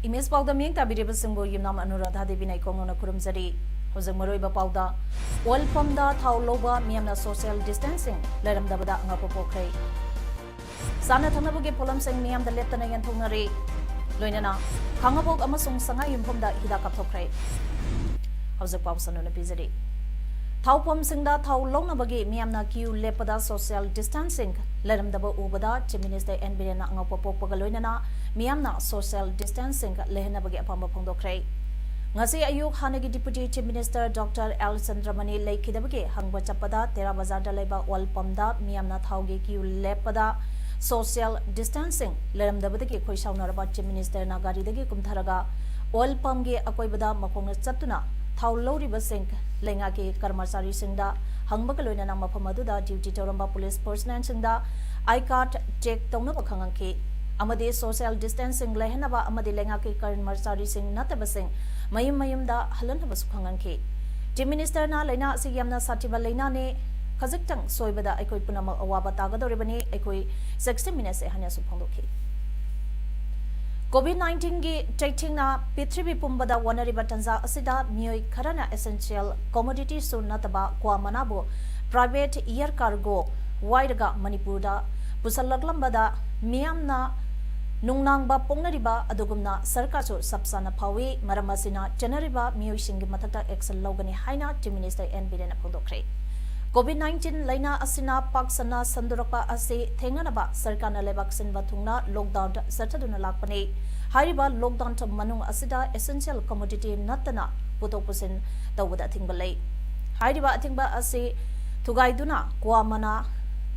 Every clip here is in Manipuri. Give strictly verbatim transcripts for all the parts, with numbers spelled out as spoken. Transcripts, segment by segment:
ꯏꯃꯦꯖ ꯄꯥꯎꯗ ꯃꯤꯠꯌꯦꯡ ꯇꯥꯕꯤꯔꯤꯕꯁꯤꯡꯕꯨ ꯌꯨꯝꯅꯥꯝ ꯑꯅꯨꯔꯥꯙꯥ ꯗꯦꯕꯤꯅ ꯏꯀꯣꯛꯅꯅ ꯈꯨꯔꯨꯝꯖꯔꯤ꯫ ꯍꯧꯖꯤꯛ ꯃꯔꯨꯑꯣꯏꯕ ꯄꯥꯎꯗ, ꯑꯣꯏꯜ ꯄꯝꯗ ꯊꯥꯎ ꯂꯧꯕ ꯃꯤꯌꯥꯝꯅ social distancing ꯂꯩꯔꯝꯗꯕꯗ ꯑꯉꯛꯄ ꯄꯣꯛꯈ꯭ꯔꯦ꯫ ꯆꯥꯅ ꯊꯛꯅꯕꯒꯤ ꯄꯣꯠꯂꯝꯁꯤꯡ ꯃꯤꯌꯥꯝꯗ ꯂꯦꯞꯇꯅ ꯌꯦꯟꯊꯣꯛꯅꯔꯤ꯫ ꯂꯣꯏꯅꯅ ꯈꯥꯉꯕꯣꯛ ꯑꯃꯁꯨꯡ ꯁꯉꯥꯏꯌꯨꯝꯐꯝꯗ ꯍꯤꯗꯥꯛ ꯀꯥꯞꯊꯣꯛꯈ꯭ꯔꯦ꯫ ꯍꯧꯖꯤꯛ ꯄꯥꯎ ꯁꯟꯗꯣꯛꯅ ꯄꯤꯖꯔꯤ꯫ ꯊꯥꯎ ꯄꯝꯁꯤꯡꯗ ꯊꯥꯎ ꯂꯧꯅꯕꯒꯤ ꯃꯤꯌꯥꯝꯅ queue ꯂꯦꯞꯄꯗ social distancing ꯂꯩꯔꯝꯗꯕ ꯎꯕꯗ Chief Minister ꯑꯦꯟ ꯕꯤꯔꯦꯟꯅ ꯑꯉꯛꯄ ꯄꯣꯛꯄꯒ ꯂꯣꯏꯅꯅ ꯃꯤꯌꯥꯝꯅ social distancing ꯂꯩꯍꯟꯅꯕꯒꯤ ꯑꯄꯥꯝꯕ ꯐꯣꯡꯗꯣꯛꯈ꯭ꯔꯦ꯫ ꯉꯁꯤ ꯑꯌꯨꯛ ꯍꯥꯟꯅꯒꯤ Deputy Chief Minister Doctor L Chandramani ꯂꯩꯈꯤꯗꯕꯒꯤ ꯍꯪꯕ ꯆꯠꯄꯗ ꯇꯦꯔꯥ ꯕꯖꯥꯔꯗ ꯂꯩꯕ oil pumpꯗ ꯃꯤꯌꯥꯝꯅ ꯊꯥꯎꯒꯤ queue ꯂꯦꯞꯄꯗ social distancing ꯂꯩꯔꯝꯗꯕꯗꯒꯤ ꯈꯣꯏ ꯁꯥꯎꯅꯔꯕ Chief Ministerꯅ ꯒꯥꯔꯤꯗꯒꯤ ꯀꯨꯝꯊꯔꯒ oil pumpꯒꯤ ꯑꯀꯣꯏꯕꯗ ꯃꯈꯣꯡꯅ ꯆꯠꯇꯨꯅ ꯊꯥꯎ ꯂꯧꯔꯤꯕꯁꯤꯡ ꯂꯩꯉꯥꯛꯀꯤ ꯀꯔꯃꯆꯥꯔꯤꯁꯤꯡꯗ ꯍꯪꯕꯒ ꯂꯣꯏꯅꯅ ꯃꯐꯝ ꯑꯗꯨꯗ duty ꯇꯧꯔꯝꯕ police personnelꯁꯤꯡꯗ I card check ꯇꯧꯅꯕ ꯈꯪꯍꯟꯈꯤ ꯑꯃꯗꯤ social distancing ꯂꯩꯍꯟꯅꯕ ꯑꯃꯗꯤ ꯂꯩꯉꯥꯛꯀꯤ ꯀꯔꯃꯆꯥꯔꯤꯁꯤꯡ ꯅꯠꯇꯕꯁꯤꯡ ꯃꯌꯨꯝ ꯃꯌꯨꯝꯗ ꯍꯜꯍꯟꯅꯕꯁꯨ ꯈꯪꯍꯟꯈꯤ꯫ Chief Ministerꯅ ꯂꯥꯏꯅꯥ ꯑꯁꯤ ꯌꯥꯝꯅ ꯁꯥꯊꯤꯕ ꯂꯥꯏꯅꯥꯅꯤ, ꯈꯖꯤꯛꯇꯪ ꯁꯣꯏꯕꯗ ꯑꯩꯈꯣꯏ ꯄꯨꯝꯅꯃꯛ ꯑꯋꯥꯕ ꯇꯥꯒꯗꯧꯔꯤꯕꯅꯤ, ꯑꯩꯈꯣꯏ sixty minutesꯁꯦ ꯍꯥꯏꯅꯁꯨ ꯐꯣꯡꯗꯣꯛꯈꯤ꯫ COVID nineteenꯒꯤ ꯆꯩꯊꯦꯡꯅ ꯄ꯭ꯔꯤꯊꯤꯕꯤ ꯄꯨꯝꯕꯗ ꯋꯥꯅꯔꯤꯕ ꯇꯥꯟꯖꯥ ꯑꯁꯤꯗ ꯃꯤꯑꯣꯏ ꯈꯔꯅ essential commoditiesꯁꯨ ꯅꯠꯇꯕ ꯀ꯭ꯋꯥ ꯃꯅꯥꯕꯨ private air cargo ꯋꯥꯏꯔꯒ ꯃꯅꯤꯄꯨꯔꯗ ꯄꯨꯁꯜꯂꯛꯂꯝꯕꯗ ꯃꯤꯌꯥꯝꯅ ꯅꯨꯡꯅꯥꯡꯕ ꯄꯣꯛꯅꯔꯤꯕ ꯑꯗꯨꯒꯨꯝꯅ ꯁꯔꯀꯥꯔꯁꯨ ꯆꯞ ꯆꯥꯅ ꯐꯥꯎꯏ꯫ ꯃꯔꯝ ꯑꯁꯤꯅ ꯆꯦꯟꯅꯔꯤꯕ ꯃꯤꯑꯣꯏꯁꯤꯡꯒꯤ ꯃꯊꯛꯇ action ꯂꯧꯒꯅꯤ ꯍꯥꯏꯅ Chief Minister ꯑꯦꯟ ꯕꯤꯔꯦꯟꯅ ꯐꯣꯡꯗꯣꯛꯈ꯭ꯔꯦ꯫ COVID nineteen ꯂꯥꯏꯅꯥ ꯑꯁꯤꯅ ꯄꯥꯛ ꯁꯟꯅ ꯁꯟꯗꯣꯔꯛꯄ ꯑꯁꯤ ꯊꯦꯡꯅꯅꯕ ꯁꯔꯀꯥꯔꯅ ꯂꯩꯕꯥꯛ ꯁꯤꯟꯕ ꯊꯨꯡꯅ lockdown ꯆꯠꯊꯗꯨꯅ ꯂꯥꯛꯄꯅꯤ꯫ ꯍꯥꯏꯔꯤꯕ lockdown ꯃꯅꯨꯡ ꯑꯁꯤꯗ essential commodity ꯅꯠꯇꯅ ꯄꯨꯊꯣꯛ ꯄꯨꯁꯤꯟ ꯇꯧꯕꯗ ꯑꯊꯤꯡꯕ ꯂꯩ꯫ ꯍꯥꯏꯔꯤꯕ ꯑꯊꯤꯡꯕ ꯑꯁꯤ ꯊꯨꯒꯥꯏꯗꯨꯅ ꯀ꯭ꯋꯥ ꯃꯅꯥ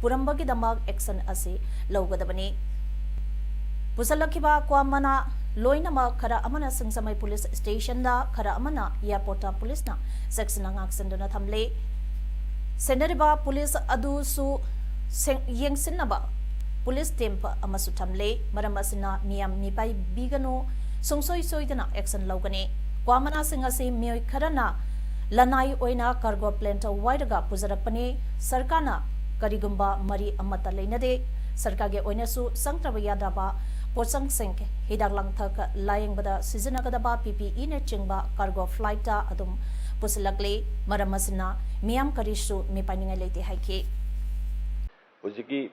ꯄꯨꯔꯝꯕꯒꯤꯗꯃꯛ action ꯑꯁꯤ ꯂꯧꯒꯗꯕꯅꯤ꯫ ꯄꯨꯁꯜꯂꯛꯈꯤꯕ ꯀ꯭ꯋꯥ ꯃꯅꯥ ꯂꯣꯏꯅꯃꯛ ꯈꯔ ꯑꯃꯅ ꯁꯤꯡꯖꯃꯩ ꯄꯨꯂꯤꯁ ꯁ꯭ꯇꯦꯁꯟꯗ, ꯈꯔ ꯑꯃꯅ ꯑꯦꯌꯥꯔꯄꯣꯔꯠꯇ ꯄꯨꯂꯤꯁꯅ ꯆꯦꯛꯁꯤꯟꯅ ꯉꯥꯛꯁꯦꯟꯗꯨꯅ ꯊꯝꯂꯤ꯫ ꯁꯦꯟꯅꯔꯤꯕ ꯄꯨꯂꯤꯁ ꯑꯗꯨꯁꯨ ꯁꯦꯡ-, ꯌꯦꯡꯁꯤꯟꯅꯕ ꯄꯨꯂꯤꯁ ꯇꯤꯝ ꯑꯃꯁꯨ ꯊꯝꯂꯤ꯫ ꯃꯔꯝ ꯑꯁꯤꯅ ꯃꯤꯌꯥꯝ ꯃꯤꯄꯥꯏꯕꯤꯒꯅꯨ, ꯁꯨꯡꯁꯣꯏ ꯁꯣꯏꯗꯅ ꯑꯦꯛꯁꯟ ꯂꯧꯒꯅꯤ꯫ ꯀ꯭ꯋꯥ ꯃꯅꯥꯁꯤꯡ ꯑꯁꯤ ꯃꯤꯑꯣꯏ ꯈꯔꯅ ꯂꯅꯥꯏ ꯑꯣꯏꯅ ꯀꯥꯔꯒꯣ ꯄ꯭ꯂꯦꯟꯇ ꯋꯥꯏꯔꯒ ꯄꯨꯖꯔꯛꯄꯅꯤ꯫ ꯁꯔꯀꯥꯔꯅ ꯀꯔꯤꯒꯨꯝꯕ ꯃꯔꯤ ꯑꯃꯠꯇ ꯂꯩꯅꯗꯦ꯫ ꯁꯔꯀꯥꯔꯒꯤ ꯑꯣꯏꯅꯁꯨ ꯆꯪꯗ꯭ꯔꯕ ꯌꯥꯗ꯭ꯔꯕ ꯄꯣꯠꯆꯪꯁꯤꯡ, ꯍꯤꯗꯥꯛ ꯂꯥꯡꯊꯛ ꯂꯥꯌꯦꯡꯕꯗ ꯁꯤꯖꯤꯟꯅꯒꯗꯕ ꯄꯤ ꯄꯤ ꯏꯅꯆꯤꯡꯕ ꯀꯥꯔꯒꯣ ꯐ꯭ꯂꯥꯏꯠꯇ ꯑꯗꯨꯝ ꯄꯨꯁꯤꯜꯂꯛꯂꯤ꯫ ꯃꯔꯝ ꯑꯁꯤꯅ ꯃꯤꯌꯥꯝ ꯀꯔꯤꯁꯨ ꯃꯤꯄꯥꯏꯅꯤꯡꯉꯥꯏ ꯂꯩꯇꯦ ꯍꯥꯏꯈꯤ꯫ ꯍꯧꯖꯤꯛꯀꯤ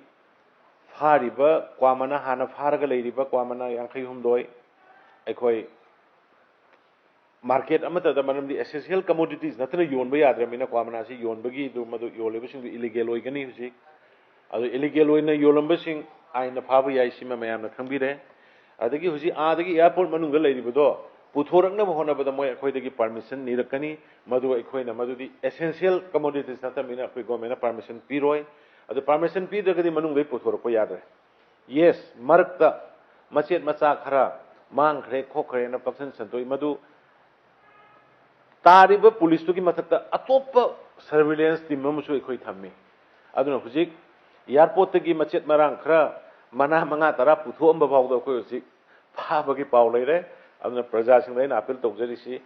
ꯐꯥꯔꯤꯕ ꯀ꯭ꯋꯥ ꯃꯅꯥ, ꯍꯥꯟꯅ ꯐꯥꯔꯒ ꯂꯩꯔꯤꯕ ꯀ꯭ꯋꯥ ꯃꯅꯥ ꯌꯥꯡꯈꯩ ꯍꯨꯝꯗꯣꯏ ꯑꯩꯈꯣꯏ ꯃꯥꯔꯀꯦꯠ ꯑꯃꯠꯇꯗ, ꯃꯔꯝꯗꯤ ꯑꯦꯁꯦꯟꯁꯤꯌꯦꯜ ꯀꯃꯣꯗꯤꯇꯤꯁ ꯅꯠꯇꯅ ꯌꯣꯟꯕ ꯌꯥꯗ꯭ꯔꯕꯅꯤꯅ ꯀ꯭ꯋꯥ ꯃꯅꯥꯁꯤ ꯌꯣꯟꯕꯒꯤ ꯑꯗꯨ ꯃꯗꯨ ꯌꯣꯜꯂꯤꯕꯁꯤꯡꯗꯨ ꯏꯂꯤꯒꯦꯜ ꯑꯣꯏꯒꯅꯤ꯫ ꯍꯧꯖꯤꯛ ꯑꯗꯨ ꯏꯂꯤꯒꯦꯜ ꯑꯣꯏꯅ ꯌꯣꯜꯂꯝꯕꯁꯤꯡ ꯑꯥꯏꯟꯅ ꯐꯥꯕ ꯌꯥꯏ, ꯁꯤꯃ ꯃꯌꯥꯝꯅ ꯈꯪꯕꯤꯔꯦ꯫ ꯑꯗꯒꯤ ꯍꯧꯖꯤꯛ ꯑꯥꯗꯒꯤ ꯑꯦꯌꯥꯔꯄꯣꯔꯠ ꯃꯅꯨꯡꯗ ꯂꯩꯔꯤꯕꯗꯣ ꯄꯨꯊꯣꯔꯛꯅꯕ ꯍꯣꯠꯅꯕꯗ ꯃꯣꯏ ꯑꯩꯈꯣꯏꯗꯒꯤ ꯄꯥꯔꯃꯤꯁꯟ ꯅꯤꯔꯛꯀꯅꯤ꯫ ꯃꯗꯨ ꯑꯩꯈꯣꯏꯅ ꯃꯗꯨꯗꯤ ꯑꯦꯁꯦꯟꯁꯤꯌꯦꯜ ꯀꯃꯣꯗꯤꯇꯤꯁ ꯅꯠꯇꯕꯅꯤꯅ ꯑꯩꯈꯣꯏ ꯒꯣꯔꯃꯦꯟꯅ ꯄꯥꯔꯃꯤꯁꯟ ꯄꯤꯔꯣꯏ꯫ ꯑꯗꯨ ꯄꯥꯔꯃꯤꯁꯟ ꯄꯤꯗ꯭ꯔꯒꯗꯤ ꯃꯅꯨꯡꯗꯩ ꯄꯨꯊꯣꯔꯛꯄ ꯌꯥꯗ꯭ꯔꯦ꯫ ꯌꯦꯁ, ꯃꯔꯛꯇ ꯃꯆꯦꯠ ꯃꯆꯥ ꯈꯔ ꯃꯥꯡꯈ꯭ꯔꯦ ꯈꯣꯠꯈ꯭ꯔꯦꯅ ꯄꯪꯁꯟ ꯁꯟꯗꯣꯛꯏ꯫ ꯃꯗꯨ ꯇꯥꯔꯤꯕ ꯄꯨꯂꯤꯁꯇꯨꯒꯤ ꯃꯊꯛꯇ ꯑꯇꯣꯞꯄ ꯁꯔꯚꯤꯂꯦꯟꯁ ꯇꯤꯝ ꯑꯃꯁꯨ ꯑꯩꯈꯣꯏ ꯊꯝꯃꯤ꯫ ꯑꯗꯨꯅ ꯍꯧꯖꯤꯛ ꯑꯦꯌꯥꯔꯄꯣꯔꯠꯇꯒꯤ ꯃꯆꯦꯠ ꯃꯔꯥꯡ ꯈꯔ ꯃꯅꯥ ꯃꯉꯥ ꯇꯔꯥ ꯄꯨꯊꯣꯛꯑꯝꯕ ꯐꯥꯎꯗ ꯑꯩꯈꯣꯏ ꯍꯧꯖꯤꯛ ꯐꯥꯕꯒꯤ ꯄꯥꯎ ꯂꯩꯔꯦ꯫ ꯑꯗꯨꯅ ꯄ꯭ꯔꯖꯥꯁꯤꯡꯗ ꯑꯩꯅ ꯑꯄꯤꯜ ꯇꯧꯖꯔꯤꯁꯤ,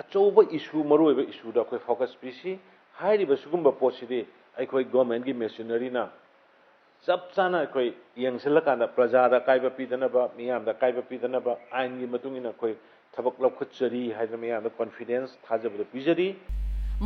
ꯑꯆꯧꯕ ꯏꯁꯨ, ꯃꯔꯨꯑꯣꯏꯕ ꯏꯁꯨꯗ ꯑꯩꯈꯣꯏ ꯐꯣꯀꯁ ꯄꯤꯁꯤ꯫ ꯍꯥꯏꯔꯤꯕ ꯁꯤꯒꯨꯝꯕ ꯄꯣꯠꯁꯤꯗꯤ ꯑꯩꯈꯣꯏ ꯒꯣꯔꯃꯦꯟꯒꯤ ꯃꯦꯁꯤꯅꯔꯤꯅ ꯆꯞ ꯆꯥꯅ ꯑꯩꯈꯣꯏ ꯌꯦꯡꯁꯤꯜꯂꯀꯥꯟꯗ ꯄ꯭ꯔꯖꯥꯗ ꯑꯀꯥꯏꯕ ꯄꯤꯗꯅꯕ, ꯃꯤꯌꯥꯝꯗ ꯑꯀꯥꯏꯕ ꯄꯤꯗꯅꯕ ꯑꯥꯏꯟꯒꯤ ꯃꯇꯨꯡ ꯏꯟꯅ ꯑꯩꯈꯣꯏ ꯊꯕꯛ ꯂꯧꯈꯠꯆꯔꯤ ꯍꯥꯏꯗꯅ ꯃꯤꯌꯥꯝꯗ ꯀꯣꯟꯐꯤꯗꯦꯟꯁ ꯊꯥꯖꯕꯗ ꯄꯤꯖꯔꯤ꯫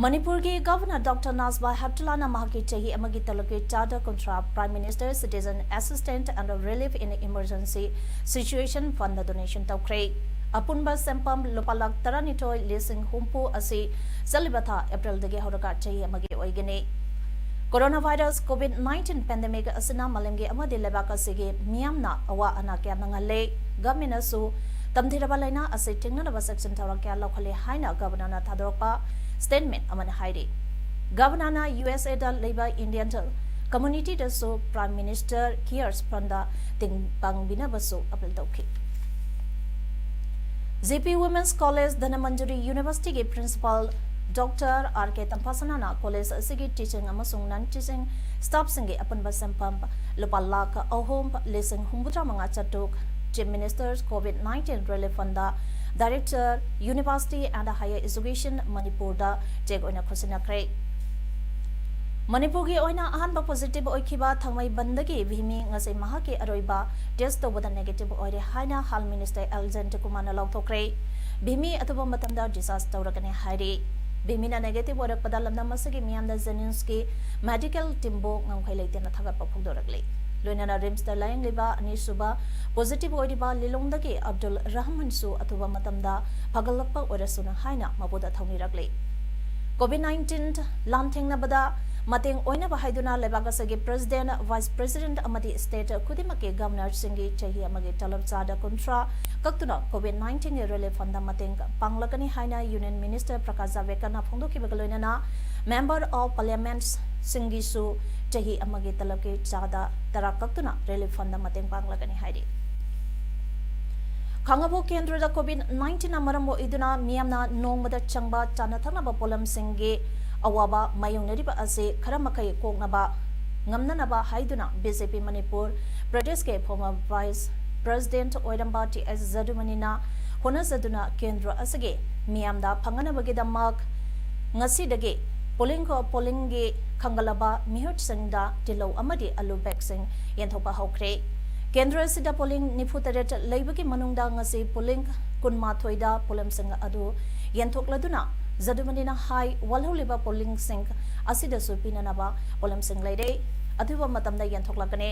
ꯃꯅꯤꯄꯨꯔꯒꯤ ꯒꯚꯔꯅꯔ ꯗꯣꯛꯇꯔ ꯅꯥꯖꯃꯥ ꯍꯦꯞꯇꯨꯂꯥꯅ ꯃꯍꯥꯛꯀꯤ ꯆꯍꯤ ꯑꯃꯒꯤ ꯇꯂꯛꯀꯤ ꯆꯥꯗ ꯀꯨꯟꯊ꯭ꯔꯥ Prime Minister Citizen Assistance and Relief in Emergency Situation Fund donation ꯇꯧꯈ꯭ꯔꯦ꯫ ꯑꯄꯨꯟꯕ ꯁꯦꯟꯐꯝ ꯂꯨꯄꯥ ꯂꯥꯈ ꯇꯔꯥꯅꯤꯊꯣꯏ ꯂꯤꯁꯤꯡ ꯍꯨꯝꯐꯨ ꯑꯁꯤ ꯆꯠꯂꯤꯕ ꯊꯥ ꯑꯦꯄ꯭ꯔꯤꯜꯗꯒꯤ ꯍꯧꯔꯒ ꯆꯍꯤ ꯑꯃꯒꯤ ꯑꯣꯏꯒꯅꯤ꯫ Coronavirus COVID nineteen pandemic ꯑꯁꯤꯅ ꯃꯥꯂꯦꯝꯒꯤ ꯑꯃꯗꯤ ꯂꯩꯕꯥꯛ ꯑꯁꯤꯒꯤ ꯃꯤꯌꯥꯝꯅ ꯑꯋꯥ ꯑꯅꯥ ꯀꯌꯥ ꯅꯪꯍꯜꯂꯦ꯫ ꯒꯚꯔꯟꯃꯦꯟꯠꯅꯁꯨ ꯇꯝꯊꯤꯔꯕ ꯂꯥꯏꯅꯥ ꯑꯁꯤ ꯊꯤꯡꯅꯅꯕ ꯆꯦꯛꯁꯤꯟ ꯊꯧꯔꯥꯡ ꯀꯌꯥ ꯂꯧꯈꯠꯂꯦ ꯍꯥꯏꯅ ꯒꯚꯔꯅꯔꯅ ꯊꯥꯗꯣꯔꯛꯄ ꯁ꯭ꯇꯦꯠꯃꯦꯟꯠ ꯑꯃꯅ ꯍꯥꯏꯔꯤ꯫ ꯒꯚꯔꯅꯔꯅ ꯌꯨ ꯑꯦꯁ ꯑꯦꯗ ꯂꯩꯕ ꯏꯟꯗꯤꯌꯟ ꯀꯝꯃ꯭ꯌꯨꯅꯤꯇꯤꯗꯁꯨ Prime Minister Cares Fundꯗ ꯇꯦꯡ ꯄꯥꯡꯕꯤꯅꯕꯁꯨ ꯑꯄꯤꯜ ꯇꯧꯈꯤ꯫ J P Women's College, Dhanamanjuri University ꯒꯤ Principal Doctor R K ꯇꯝꯐꯥꯁꯅꯥꯅ college ꯑꯁꯤꯒꯤ teaching ꯑꯃꯁꯨꯡ non teaching staff ꯁꯤꯡꯒꯤ ꯑꯄꯨꯟꯕ ꯁꯦꯟꯐꯝ ꯂꯨꯄꯥ ꯂꯥꯈ ꯑꯍꯨꯝ ꯂꯤꯁꯤꯡ ꯍꯨꯝꯐꯨꯇꯔꯥ ꯃꯉꯥ ꯆꯥꯇ꯭ꯔꯨꯛ Chief Minister's COVID nineteen Relief Fund the Director, University and Higher Education, ꯃꯅꯤꯄꯨꯔꯗ cheque ꯑꯣꯏꯅ ꯈꯨꯠꯁꯤꯟꯅꯈ꯭ꯔꯦ꯫ ꯃꯅꯤꯄꯨꯔꯒꯤ ꯑꯣꯏꯅ ꯑꯍꯥꯟꯕ positive ꯑꯣꯏꯈꯤꯕ ꯊꯥꯡꯃꯩꯕꯟꯗꯒꯤ ꯚꯤꯃꯤ ꯉꯁꯤ ꯃꯍꯥꯛꯀꯤ ꯑꯔꯣꯏꯕ test ꯇꯧꯕꯗ negative ꯑꯣꯏꯔꯦ ꯍꯥꯏꯅ Health Minister ꯑꯦꯜ ꯖꯌꯟꯇꯀꯨꯃꯥꯔꯅ ꯂꯥꯎꯊꯣꯛꯈ꯭ꯔꯦ꯫ ꯚꯤꯃꯤ ꯑꯊꯨꯕ ꯃꯇꯝꯗ discharge ꯇꯧꯔꯒꯅꯤ ꯍꯥꯏꯔꯤ꯫ ꯚꯤꯃꯤꯅ negative ꯑꯣꯏꯔꯛꯄꯗ ꯂꯝꯗꯝ ꯑꯁꯤꯒꯤ ꯃꯤꯌꯥꯝꯅ JNIMS ꯀꯤ medical team ꯕꯨ ꯉꯝꯈꯩ ꯂꯩꯇꯅ ꯊꯥꯒꯠꯄ ꯐꯣꯡꯗꯣꯔꯛꯂꯤ꯫ ꯂꯣꯏꯅꯅ RIMS ꯇ ꯂꯥꯌꯦꯡꯂꯤꯕ ꯑꯅꯤꯁꯨꯕ positive ꯑꯣꯏꯔꯤꯕ ꯂꯤꯂꯣꯡꯗꯒꯤ ꯑꯕꯗꯨꯜ ꯔꯍꯃꯟꯁꯨ ꯑꯊꯨꯕ ꯃꯇꯝꯗ ꯐꯒꯠꯂꯛꯄ ꯑꯣꯏꯔꯁꯅꯨ ꯍꯥꯏꯅ ꯃꯄꯨꯗ ꯊꯧꯅꯤꯔꯛꯂꯤ꯫ COVID nineteen ꯂꯥꯟꯊꯦꯡꯅꯕꯗ ꯃꯇꯦꯡ ꯑꯣꯏꯅꯕ ꯍꯥꯏꯗꯨꯅ ꯂꯩꯕꯥꯛ ꯑꯁꯤꯒꯤ President, Vice President ꯑꯃꯗꯤ state ꯈꯨꯗꯤꯡꯃꯛꯀꯤ Governor ꯁꯤꯡꯒꯤ ꯆꯍꯤ ꯑꯃꯒꯤ ꯇꯂꯕ ꯆꯥꯗ ꯀꯨꯟꯊ꯭ꯔꯥ ꯀꯛꯇꯨꯅ COVID nineteen ꯒꯤ Relief Fund ꯗ ꯃꯇꯦꯡ ꯄꯥꯡꯂꯛꯀꯅꯤ ꯍꯥꯏꯅ Union Minister ꯄ꯭ꯔꯀꯥꯁ ꯖꯥꯚꯦꯗꯀꯔꯅ ꯐꯣꯡꯗꯣꯛꯈꯤꯕꯒ ꯂꯣꯏꯅꯅ Member of Parliament ꯁꯤꯡꯒꯤꯁꯨ ꯆꯍꯤ ꯑꯃꯒꯤ ꯇꯂꯕꯀꯤ ꯆꯥꯗ ꯇꯔꯥ ꯀꯛꯇꯨꯅ Relief Fund ꯗ ꯃꯇꯦꯡ ꯄꯥꯡꯂꯛꯀꯅꯤ ꯍꯥꯏꯔꯤ꯫ ꯈꯥꯡꯉꯕꯣꯛ ꯀꯦꯟꯗ꯭ꯔꯗ COVID nineteen ꯅ ꯃꯔꯝ ꯑꯣꯏꯗꯨꯅ ꯃꯤꯌꯥꯝꯅ ꯅꯣꯡꯃꯗ ꯆꯪꯕ ꯆꯥꯅ ꯊꯛꯅꯕ ꯄꯣꯠꯂꯝꯁꯤꯡꯒꯤ ꯑꯋꯥꯕ ꯃꯥꯌꯣꯛꯅꯔꯤꯕ ꯑꯁꯤ ꯈꯔ ꯃꯈꯩ ꯀꯣꯛꯅꯕ ꯉꯝꯅꯅꯕ ꯍꯥꯏꯗꯨꯅ BJP ꯃꯅꯤꯄꯨꯔ ꯄ꯭ꯔꯗꯦꯁꯀꯤ former Vice President ꯑꯣꯏꯔꯝꯕ ꯇꯤ ꯑꯦꯁ ꯖꯗꯨꯃꯅꯤꯅ ꯍꯣꯠꯅꯖꯗꯨꯅ ꯀꯦꯟꯗ꯭ꯔ ꯑꯁꯤꯒꯤ ꯃꯤꯌꯥꯝꯗ ꯐꯪꯅꯅꯕꯒꯤꯗꯃꯛ ꯉꯁꯤꯗꯒꯤ polling polling ꯒꯤ ꯈꯟꯒꯠꯂꯕ ꯃꯤꯍꯨꯠꯁꯤꯡꯗ ꯇꯤꯜꯍꯧ ꯑꯃꯗꯤ ꯑꯂꯨ bag ꯁꯤꯡ ꯌꯦꯟꯊꯣꯛꯄ ꯍꯧꯈ꯭ꯔꯦ꯫ ꯀꯦꯟꯗ꯭ꯔ ꯑꯁꯤꯗ polling ꯅꯤꯐꯨ ꯇꯔꯦꯠ ꯂꯩꯕꯒꯤ ꯃꯅꯨꯡꯗ ꯉꯁꯤ polling ꯀꯨꯟꯃꯥꯊꯣꯏꯗ ꯄꯣꯠꯂꯝꯁꯤꯡ ꯑꯗꯨ ꯌꯦꯟꯊꯣꯛꯂꯗꯨꯅ ꯖꯗꯨꯃꯅꯤꯅ ꯍꯥꯏ ꯋꯥꯜꯍꯧꯂꯤꯕ polling ꯁꯤꯡ ꯑꯁꯤꯗꯁꯨ ꯄꯤꯅꯅꯕ ꯄꯣꯠꯂꯝꯁꯤꯡ ꯂꯩꯔꯦ꯫ ꯑꯊꯨꯕ ꯃꯇꯝꯗ ꯌꯦꯟꯊꯣꯛꯂꯛꯀꯅꯤ꯫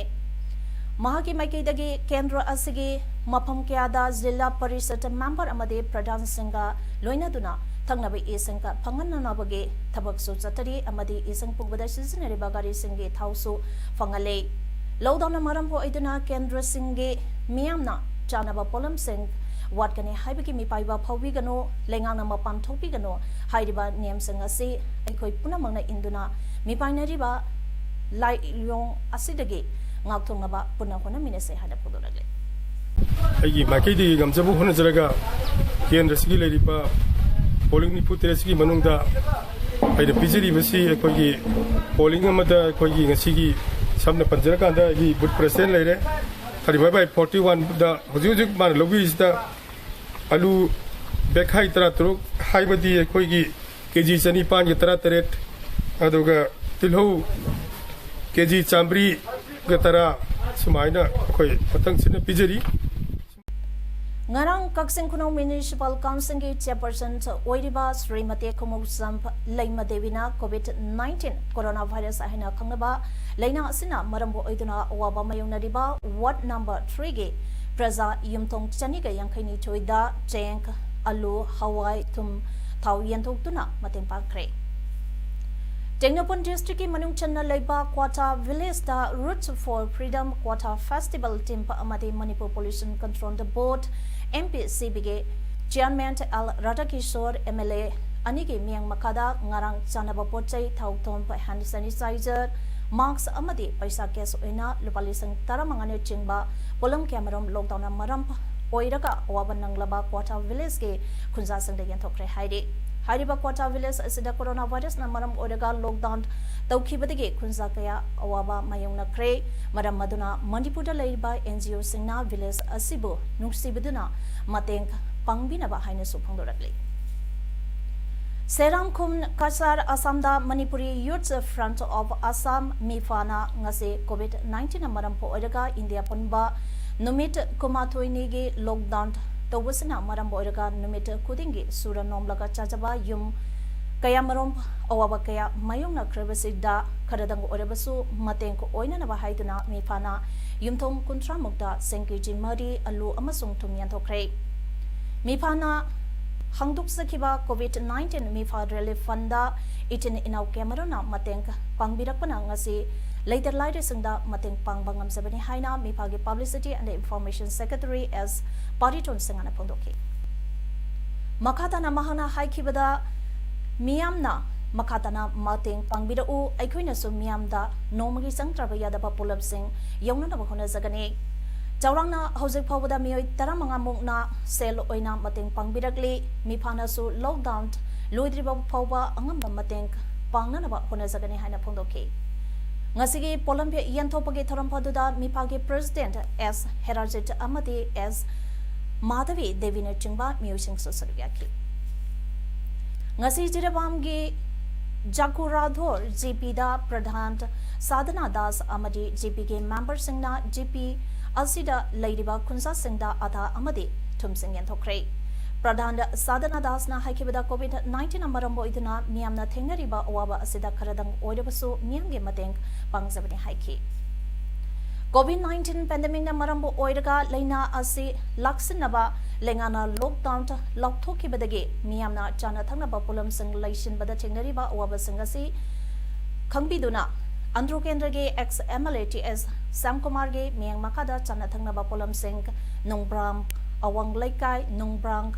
ꯃꯍꯥꯛꯀꯤ ꯃꯥꯏꯀꯩꯗꯒꯤ ꯀꯦꯟꯗ꯭ꯔ ꯑꯁꯤꯒꯤ ꯃꯐꯝ ꯀꯌꯥꯗ ꯖꯤꯂꯥ ꯄꯔꯤꯁꯠ member ꯑꯃꯗꯤ ꯄ꯭ꯔꯙꯥꯟꯁꯤꯡꯒ ꯂꯣꯏꯅꯗꯨꯅ ꯊꯛꯅꯕ ꯏꯁꯤꯡ ꯐꯪꯍꯟꯅꯅꯕꯒꯤ ꯊꯕꯛꯁꯨ ꯆꯠꯊꯔꯤ ꯑꯃꯗꯤ ꯏꯁꯤꯡ ꯄꯨꯕꯗ ꯁꯤꯖꯤꯟꯅꯔꯤꯕ ꯒꯥꯔꯤꯁꯤꯡꯒꯤ ꯊꯥꯎꯁꯨ ꯐꯪꯍꯜꯂꯦ꯫ Lockdown ꯅ ꯃꯔꯝ ꯑꯣꯏꯗꯨꯅ ꯀꯦꯟꯗ꯭ꯔꯁꯤꯡꯒꯤ ꯃꯤꯌꯥꯝꯅ ꯆꯥꯅꯕ ꯄꯣꯠꯂꯝꯁꯤꯡ ꯋꯥꯠꯀꯅꯤ ꯍꯥꯏꯕꯒꯤ ꯃꯤꯄꯥꯏꯕ ꯐꯥꯎꯕꯤꯒꯅꯨ, ꯂꯩꯉꯥꯛꯅ ꯃꯄꯥꯟ ꯊꯣꯛꯄꯤꯒꯅꯨ ꯍꯥꯏꯔꯤꯕ ꯅꯤꯌꯝꯁꯤꯡ ꯑꯁꯤ ꯑꯩꯈꯣꯏ ꯄꯨꯝꯅꯃꯛꯅ ꯏꯟꯗꯨꯅ ꯃꯤꯄꯥꯏꯅꯔꯤꯕ ꯂꯥꯏꯑꯣꯡ ꯑꯁꯤꯗꯒꯤ ꯉꯥꯛꯊꯣꯛꯅꯕ ꯄꯨꯟꯅ ꯍꯣꯠꯅꯃꯤꯟꯅꯁꯤ ꯍꯥꯏꯅ ꯐꯣꯡꯗꯣꯔꯛꯂꯤ꯫ ꯑꯩꯒꯤ ꯃꯥꯏꯀꯩꯗꯒꯤ ꯉꯝꯖꯕ ꯍꯣꯠꯅꯖꯔꯒ ꯀꯦꯟꯗ꯭ꯔꯁꯤꯒꯤ ꯂꯩꯔꯤꯕ ꯄꯣꯂꯤꯡ ꯅꯤꯐꯨ ꯇꯔꯦꯠꯁꯤꯒꯤ ꯃꯅꯨꯡꯗ ꯑꯩꯅ ꯄꯤꯖꯔꯤꯕꯁꯤ ꯑꯩꯈꯣꯏꯒꯤ ꯄꯣꯂꯤꯡ ꯑꯃꯗ ꯑꯩꯈꯣꯏꯒꯤ ꯉꯁꯤꯒꯤ ꯁꯝꯅ ꯄꯟꯖꯔꯀꯥꯟꯗ ꯑꯩꯒꯤ ꯕꯨꯠ ꯄ꯭ꯔꯁꯤꯗꯦꯟ ꯂꯩꯔꯦ꯫ ꯊꯥꯔꯇꯤ ꯐꯥꯏꯚ ꯕꯥꯏ ꯐꯣꯔꯇꯤ ꯋꯥꯟꯗ ꯍꯧꯖꯤꯛ ꯍꯧꯖꯤꯛ ꯃꯥꯅ ꯂꯧꯕꯤꯔꯤꯁꯤꯗ ꯑꯂꯨ ꯕꯦꯈꯥꯏ ꯇꯔꯥꯇꯔꯨꯛ, ꯍꯥꯏꯕꯗꯤ ꯑꯩꯈꯣꯏꯒꯤ ꯀꯦ ꯖꯤ ꯆꯅꯤꯄꯥꯟꯒ ꯇꯔꯥꯇꯔꯦꯠ, ꯑꯗꯨꯒ ꯇꯤꯜꯍꯧ ꯀꯦ ꯖꯤ ꯆꯥꯃꯔꯤꯒ ꯇꯔꯥ, ꯁꯨꯃꯥꯏꯅ ꯑꯩꯈꯣꯏ ꯃꯊꯪꯁꯤꯠꯅ ꯄꯤꯖꯔꯤ꯫ ꯉꯔꯥꯡ ꯀꯛꯆꯤꯡ ꯈꯨꯅꯧ ꯃ꯭ꯌꯨꯅꯤꯁꯤꯄꯥꯜ ꯀꯥꯎꯟꯁꯤꯜꯒꯤ ꯆꯦꯌꯔꯄꯔꯁꯟ ꯑꯣꯏꯔꯤꯕ Shrimati Khumukcham ꯂꯩꯃꯗꯦꯕꯤꯅ COVID nineteen corona virus ꯍꯥꯏꯅ ꯈꯪꯅꯕ ꯂꯩꯅꯥ ꯑꯁꯤꯅ ꯃꯔꯝ ꯑꯣꯏꯗꯨꯅ ꯑꯋꯥꯕ ꯃꯥꯌꯣꯛꯅꯔꯤꯕ ꯋꯥꯔꯗ ꯅꯝꯕꯔ ꯊ꯭ꯔꯤꯒꯤ ꯄ꯭ꯔꯖꯥ ꯌꯨꯝꯊꯣꯡ ꯆꯅꯤꯒ ꯌꯥꯡꯈꯩ ꯅꯤꯊꯣꯏꯗ ꯆꯦꯡ, ꯑꯂꯨ, ꯍꯋꯥꯏ, ꯊꯨꯝ, ꯊꯥꯎ ꯌꯦꯟꯊꯣꯛꯇꯨꯅ ꯃꯇꯦꯡ ꯄꯥꯡꯈ꯭ꯔꯦ꯫ ꯇꯦꯡꯅꯧꯄꯜ ꯗꯤꯁꯇ꯭ꯔꯤꯛꯀꯤ ꯃꯅꯨꯡ ꯆꯟꯅ ꯂꯩꯕ ꯀ꯭ꯋꯥꯊꯥ ꯚꯤꯂꯦꯖꯇ Roots for Freedom Kwatha festival team ꯑꯃꯗꯤ Manipur pollution control board, M P C ꯕꯤꯒꯤ ꯆꯤꯌꯥꯔꯃꯦꯟ ꯑꯦꯜ ꯔꯥꯙꯥꯀꯤꯁꯣꯔ, ꯑꯦꯝ ꯑꯦꯜ ꯑꯦ ꯑꯅꯤꯒꯤ ꯃꯤꯠꯌꯦꯡ ꯃꯈꯥꯗ ꯉꯔꯥꯡ ꯆꯥꯅꯕ ꯄꯣꯠ ꯆꯩ, ꯊꯥꯎ ꯊꯨꯝ, ꯍꯦꯟ ꯁꯦꯅꯤꯇꯥꯏꯖꯔ, ꯃꯥꯛꯁ ꯑꯃꯗꯤ ꯄꯩꯁꯥ ꯀꯦꯁ ꯑꯣꯏꯅ ꯂꯨꯄꯥ ꯂꯤꯁꯤꯡ ꯇꯔꯥꯃꯉꯥꯅ ꯆꯤꯡꯕ ꯄꯣꯠꯂꯝ ꯀꯌꯥꯃꯔꯨꯝ ꯂꯣꯛꯗꯥꯎꯟꯅ ꯃꯔꯝ ꯑꯣꯏꯔꯒ ꯑꯋꯥꯕ ꯅꯪꯂꯕ ꯀ꯭ꯋꯥꯊꯥ ꯚꯤꯂꯦꯖꯀꯤ ꯈꯨꯟꯖꯥꯁꯤꯡꯗ ꯌꯦꯟꯊꯣꯛꯈ꯭ꯔꯦ ꯍꯥꯏꯔꯤ꯫ ꯍꯥꯏꯔꯤꯕ ꯀ꯭ꯋꯥꯊꯥ ꯚꯤꯂꯦꯖ ꯑꯁꯤꯗ ꯀꯣꯔꯣꯅꯥ ꯚꯥꯏꯔꯁꯅ ꯃꯔꯝ ꯑꯣꯏꯔꯒ ꯂꯣꯛꯗꯥꯎꯟ ꯇꯧꯈꯤꯕꯗꯒꯤ ꯈꯨꯟꯖꯥ ꯀꯌꯥ ꯑꯋꯥꯕ ꯃꯥꯌꯣꯛꯅꯈ꯭ꯔꯦ꯫ ꯃꯔꯝ ꯑꯗꯨꯅ ꯃꯅꯤꯄꯨꯔꯗ ꯂꯩꯔꯤꯕ ꯑꯦꯟ ꯖꯤ ꯑꯣꯁꯤꯡꯅ ꯚꯤꯂꯦꯖ ꯑꯁꯤꯕꯨ ꯅꯨꯡꯁꯤꯕꯤꯗꯨꯅ ꯃꯇꯦꯡ ꯄꯥꯡꯕꯤꯅꯕ ꯍꯥꯏꯅꯁꯨ ꯐꯣꯡꯗꯣꯔꯛꯂꯤ꯫ ꯁꯦꯔꯥꯝꯈꯨꯝ ꯀꯆꯥꯔ ꯑꯁꯥꯝꯗ Manipuri Youth Front of Assam, ꯃꯤꯐꯥꯅ ꯉꯁꯤ ꯀꯣꯚꯤꯗ ꯅꯥꯏꯟꯇꯤꯟꯅ ꯃꯔꯝ ꯑꯣꯏꯔꯒ ꯏꯟꯗꯤꯌꯥ ꯄꯨꯝꯕ ꯅꯨꯃꯤꯠ ꯀꯨꯟꯃꯥꯊꯣꯏꯅꯤꯒꯤ ꯂꯣꯛꯗꯥꯎꯟ ꯇꯧꯕꯁꯤꯅ ꯃꯔꯝ ꯑꯣꯏꯔꯒ ꯅꯨꯃꯤꯠ ꯈꯨꯗꯤꯡꯒꯤ ꯁꯨꯔ ꯅꯣꯝꯂꯒ ꯆꯥꯖꯕ ꯌꯨꯝ ꯀꯌꯥꯃꯔꯨꯝ ꯑꯋꯥꯕ ꯀꯌꯥ ꯃꯥꯌꯣꯛꯅꯈ꯭ꯔꯕꯁꯤꯗ ꯈꯔꯗꯪ ꯑꯣꯏꯔꯕꯁꯨ ꯃꯇꯦꯡ ꯑꯣꯏꯅꯅꯕ ꯍꯥꯏꯗꯨꯅ ꯃꯤꯐꯥꯅ ꯌꯨꯝꯊꯣꯡ ꯀꯨꯟꯊ꯭ꯔꯥ ꯃꯨꯛꯇ ꯆꯦꯡ ꯀꯦ ꯖꯤ ꯃꯔꯤ, ꯑꯂꯨ ꯑꯃꯁꯨꯡ ꯊꯨꯝ ꯌꯦꯟꯊꯣꯛꯈ꯭ꯔꯦ꯫ ꯃꯤꯐꯥꯅ ꯍꯥꯡꯗꯣꯛꯆꯈꯤꯕ ꯀꯣꯚꯤꯗ ꯅꯥꯏꯟꯇꯤꯟ ꯃꯤꯐꯥ ꯔꯤꯂꯤꯐ ꯐꯟꯗ ꯏꯆꯤꯟ ꯏꯅꯥꯎ ꯀꯌꯥꯃꯔꯨꯝꯅ ꯃꯇꯦꯡ ꯄꯥꯡꯕꯤꯔꯛꯄꯅ ꯉꯁꯤ ꯂꯩꯇ ꯂꯥꯏꯔꯁꯤꯡꯗ ꯃꯇꯦꯡ ꯄꯥꯡꯕ ꯉꯝꯖꯕꯅꯤ ꯍꯥꯏꯅ ꯃꯤꯐꯥꯒꯤ Publicity and Information Secretary ꯑꯦꯁ ꯄꯥꯔꯤꯇꯣꯟ ꯁꯤꯡꯍꯅ ꯐꯣꯡꯗꯣꯛꯈꯤ꯫ ꯃꯈꯥ ꯇꯥꯅ ꯃꯍꯥꯛꯅ ꯍꯥꯏꯈꯤꯕꯗ, ꯃꯤꯌꯥꯝꯅ ꯃꯈꯥ ꯇꯥꯅ ꯃꯇꯦꯡ ꯄꯥꯡꯕꯤꯔꯛꯎ, ꯑꯩꯈꯣꯏꯅꯁꯨ ꯃꯤꯌꯥꯝꯗ ꯅꯣꯡꯃꯒꯤ ꯆꯪꯗ꯭ꯔꯕ ꯌꯥꯗꯕ ꯄꯣꯠꯂꯝꯁꯤꯡ ꯌꯧꯅꯅꯕ ꯍꯣꯠꯅꯖꯒꯅꯤ꯫ ꯆꯥꯎꯔꯥꯛꯅ ꯍꯧꯖꯤꯛ ꯐꯥꯎꯕꯗ ꯃꯤꯑꯣꯏ ꯇꯔꯥꯃꯉꯥ ꯃꯨꯛꯅ ꯁꯦꯜ ꯑꯣꯏꯅ ꯃꯇꯦꯡ ꯄꯥꯡꯕꯤꯔꯛꯂꯤ꯫ ꯃꯤꯐꯥꯅꯁꯨ ꯂꯣꯛꯗꯥꯎꯟ ꯂꯣꯏꯗ꯭ꯔꯤꯕ ꯐꯥꯎꯕ ꯑꯉꯝꯕ ꯃꯇꯦꯡ ꯄꯥꯡꯅꯅꯕ ꯍꯣꯠꯅꯖꯒꯅꯤ ꯍꯥꯏꯅ ꯐꯣꯡꯗꯣꯛꯈꯤ꯫ ꯉꯁꯤꯒꯤ ꯄꯣꯠꯂꯝ ꯌꯦꯟꯊꯣꯛꯄꯒꯤ ꯊꯧꯔꯝ ꯑꯗꯨꯗ ꯃꯤꯐꯥꯒꯤ ꯄ꯭ꯔꯦꯁꯤꯗꯦꯟꯠ ꯑꯦꯁ ꯍꯦꯔꯥꯖꯤꯠ ꯑꯃꯗꯤ ꯑꯦꯁ ꯃꯥꯙꯕꯤ ꯗꯦꯕꯤꯅꯆꯤꯡꯕ ꯃꯤꯑꯣꯏꯁꯤꯡꯁꯨ ꯁꯔꯨꯛ ꯌꯥꯈꯤ꯫ ꯉꯁꯤ ꯖꯤꯔꯤꯕꯥꯝꯒꯤ ꯖꯥꯀꯨꯔꯥꯙꯣꯔ ꯖꯤꯄꯤꯗ ꯄ꯭ꯔꯙꯥꯟ ꯁꯥꯙꯅꯥ ꯗꯥꯁ ꯑꯃꯗꯤ ꯖꯤꯄꯤꯒꯤ ꯃꯦꯝꯕꯔꯁꯤꯡꯅ ꯖꯤꯄꯤ ꯑꯁꯤꯗ ꯂꯩꯔꯤꯕ ꯈꯨꯟꯖꯥꯁꯤꯡꯗ ꯑꯥꯗꯥ ꯑꯃꯗꯤ ꯊꯨꯝꯁꯤꯡ ꯌꯦꯟꯊꯣꯛꯈ꯭ꯔꯦ꯫ ꯄ꯭ꯔꯙꯥꯟ ꯁꯥꯙꯅꯥ ꯗꯥꯁꯅ ꯍꯥꯏꯈꯤꯕꯗ COVID nineteenꯅ ꯃꯔꯝ ꯑꯣꯏꯗꯨꯅ ꯃꯤꯌꯥꯝꯅ ꯊꯦꯡꯅꯔꯤꯕ ꯑꯋꯥꯕ ꯑꯁꯤꯗ ꯈꯔꯗꯪ ꯑꯣꯏꯔꯕꯁꯨ ꯃꯤꯌꯥꯝꯒꯤ ꯃꯇꯦꯡ ꯄꯥꯡꯖꯕꯅꯤ ꯍꯥꯏꯈꯤ꯫ COVID nineteen pandemicꯅ ꯃꯔꯝ ꯑꯣꯏꯔꯒ ꯂꯥꯏꯅꯥ ꯑꯁꯤ ꯂꯥꯛꯁꯤꯟꯅꯕ ꯂꯩꯉꯥꯛꯅ ꯂꯣꯛꯗꯥꯎꯟ ꯂꯥꯎꯊꯣꯛꯈꯤꯕꯗꯒꯤ ꯃꯤꯌꯥꯝꯅ ꯆꯥꯅ ꯊꯛꯅꯕ ꯄꯣꯠꯂꯝꯁꯤꯡ ꯂꯩꯁꯤꯟꯕꯗ ꯊꯦꯡꯅꯔꯤꯕ ꯑꯋꯥꯕꯁꯤꯡ ꯑꯁꯤ ꯈꯪꯕꯤꯗꯨꯅ ꯑꯟꯗ꯭ꯔꯣ ꯀꯦꯟꯗ꯭ꯔꯒꯤ ex MLA T S ꯁ꯭ꯌꯥꯝꯀꯨꯃꯥꯔꯒꯤ ꯃꯤꯠꯌꯦꯡ ꯃꯈꯥꯗ ꯆꯥꯅ ꯊꯛꯅꯕ ꯄꯣꯠꯂꯝꯁꯤꯡ ꯅꯨꯡꯕ꯭ꯔꯥꯝ ꯑꯋꯥꯡ ꯂꯩꯀꯥꯏ, ꯅꯨꯡꯕ꯭ꯔꯥꯡ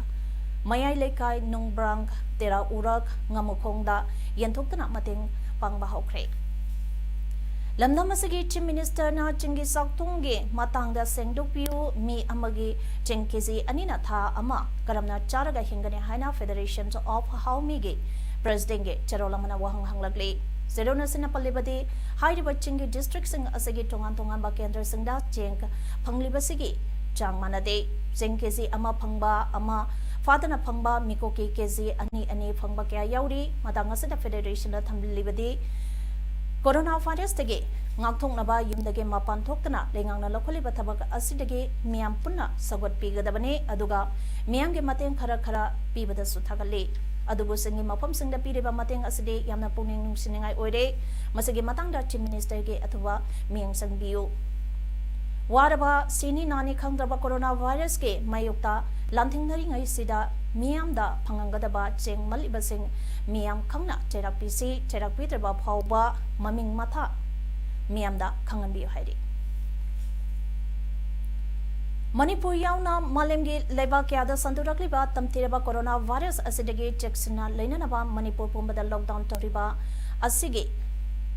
ꯃꯌꯥꯏ ꯂꯩꯀꯥꯏ, ꯅꯨꯡꯕ꯭ꯔꯥꯡ ꯇꯦꯔꯥ ꯎꯔꯛ, ꯉꯥꯃꯨꯈꯣꯡꯗ ꯌꯦꯟꯊꯣꯛꯇꯨꯅ ꯃꯇꯦꯡ ꯄꯥꯡꯕ ꯍꯧꯈ꯭ꯔꯦ꯫ ꯂꯝꯗꯝ ꯑꯁꯤꯒꯤ Chief Ministerꯅ ꯆꯤꯡꯒꯤ ꯆꯥꯛꯊꯨꯡꯒꯤ ꯃꯇꯥꯡꯗ ꯁꯦꯡꯗꯣꯛꯄꯤꯌꯨ, ꯃꯤ ꯑꯃꯒꯤ ꯆꯦꯡ KG ꯑꯅꯤꯅ ꯊꯥ ꯑꯃ ꯀꯔꯝꯅ ꯆꯥꯔꯒ ꯍꯤꯡꯒꯅꯤ ꯍꯥꯏꯅ Federation of Haomeiꯒꯤ Presidentꯒꯤ ꯆꯦꯔꯣꯜ ꯑꯃꯅ ꯋꯥꯍꯪ ꯍꯪꯂꯛꯂꯤ꯫ ꯆꯦꯔꯣꯜ ꯑꯁꯤꯅ ꯄꯜꯂꯤꯕꯗꯤ, ꯍꯥꯏꯔꯤꯕ ꯆꯤꯡꯒꯤ districtꯁꯤꯡ ꯑꯁꯤꯒꯤ ꯇꯣꯉꯥꯟ ꯇꯣꯉꯥꯟꯕ ꯀꯦꯟꯗ꯭ꯔꯁꯤꯡꯗ ꯆꯦꯡ ꯐꯪꯂꯤꯕꯁꯤꯒꯤ ꯆꯥꯡ ꯃꯥꯟꯅꯗꯦ꯫ ꯆꯦꯡ KG ꯑꯃ ꯐꯪꯕ, ꯑꯃ ꯐꯥꯗꯅ ꯐꯪꯕ, ꯃꯤꯀꯣꯛꯀꯤ KG ꯑꯅꯤ ꯑꯅꯤ ꯐꯪꯕ ꯀꯌꯥ ꯌꯥꯎꯔꯤ꯫ ꯃꯇꯥꯡ ꯑꯁꯤꯗ Federationꯅ ꯊꯝꯂꯤꯕꯗꯤ, Corona virusꯇꯒꯤ ꯉꯥꯛꯊꯣꯛꯅꯕ ꯌꯨꯝꯗꯒꯤ ꯃꯄꯥꯟ ꯊꯣꯛꯇꯅ ꯂꯩꯉꯥꯛꯅ ꯂꯧꯈꯠꯂꯤꯕ ꯊꯕꯛ ꯑꯁꯤꯗꯒꯤ ꯃꯤꯌꯥꯝ ꯄꯨꯟꯅ ꯁꯧꯒꯠꯄꯤꯒꯗꯕꯅꯤ, ꯑꯗꯨꯒ ꯃꯤꯌꯥꯝꯒꯤ ꯃꯇꯦꯡ ꯈꯔ ꯈꯔ ꯄꯤꯕꯗꯁꯨ ꯊꯥꯒꯠꯂꯤ꯫ ꯑꯗꯨꯕꯨ ꯆꯤꯡꯒꯤ ꯃꯐꯝꯁꯤꯡꯗ ꯄꯤꯔꯤꯕ ꯃꯇꯦꯡ ꯑꯁꯤꯗꯤ ꯌꯥꯝꯅ ꯄꯨꯛꯅꯤꯡ ꯅꯨꯡꯁꯤꯅꯤꯡꯉꯥꯏ ꯑꯣꯏꯔꯦ꯫ ꯃꯁꯤꯒꯤ ꯃꯇꯥꯡꯗ Chief Ministerꯒꯤ ꯑꯊꯨꯕ ꯃꯤꯠꯌꯦꯡ ꯆꯪꯕꯤꯌꯨ꯫ ꯋꯥꯔꯕ, ꯁꯤꯅꯤ ꯅꯥꯅꯤ ꯈꯪꯗ꯭ꯔꯕ Corona virusꯀꯤ ꯃꯥꯌꯣꯛꯇ ꯂꯥꯟꯊꯦꯡꯅꯔꯤꯉꯩꯁꯤꯗ ꯃꯤꯌꯥꯝꯗ ꯐꯪꯍꯟꯒꯗꯕ ꯆꯦꯡ ꯃꯠꯂꯤꯕꯁꯤꯡ ꯃꯤꯌꯥꯝ ꯈꯪꯅ ꯆꯩꯔꯥꯛ ꯄꯤꯁꯤ, ꯆꯩꯔꯥꯛ ꯄꯤꯗ꯭ꯔꯕ ꯐꯥꯎꯕ ꯃꯃꯤꯡ ꯃꯊꯥ ꯃꯤꯌꯥꯝꯗ ꯈꯪꯍꯟꯕꯤꯌꯨ ꯍꯥꯏꯔꯤ꯫ ꯃꯅꯤꯄꯨꯔ ꯌꯥꯎꯅ ꯃꯥꯂꯦꯝꯒꯤ ꯂꯩꯕꯥꯛ ꯀꯌꯥꯗ ꯁꯟꯗꯣꯔꯛꯂꯤꯕ ꯇꯝꯊꯤꯔꯕ Corona virus ꯑꯁꯤꯗꯒꯤ ꯆꯦꯛꯁꯤꯟꯅ ꯂꯩꯅꯅꯕ ꯃꯅꯤꯄꯨꯔ ꯄꯨꯝꯕꯗ lockdown ꯇꯧꯔꯤꯕ ꯑꯁꯤꯒꯤ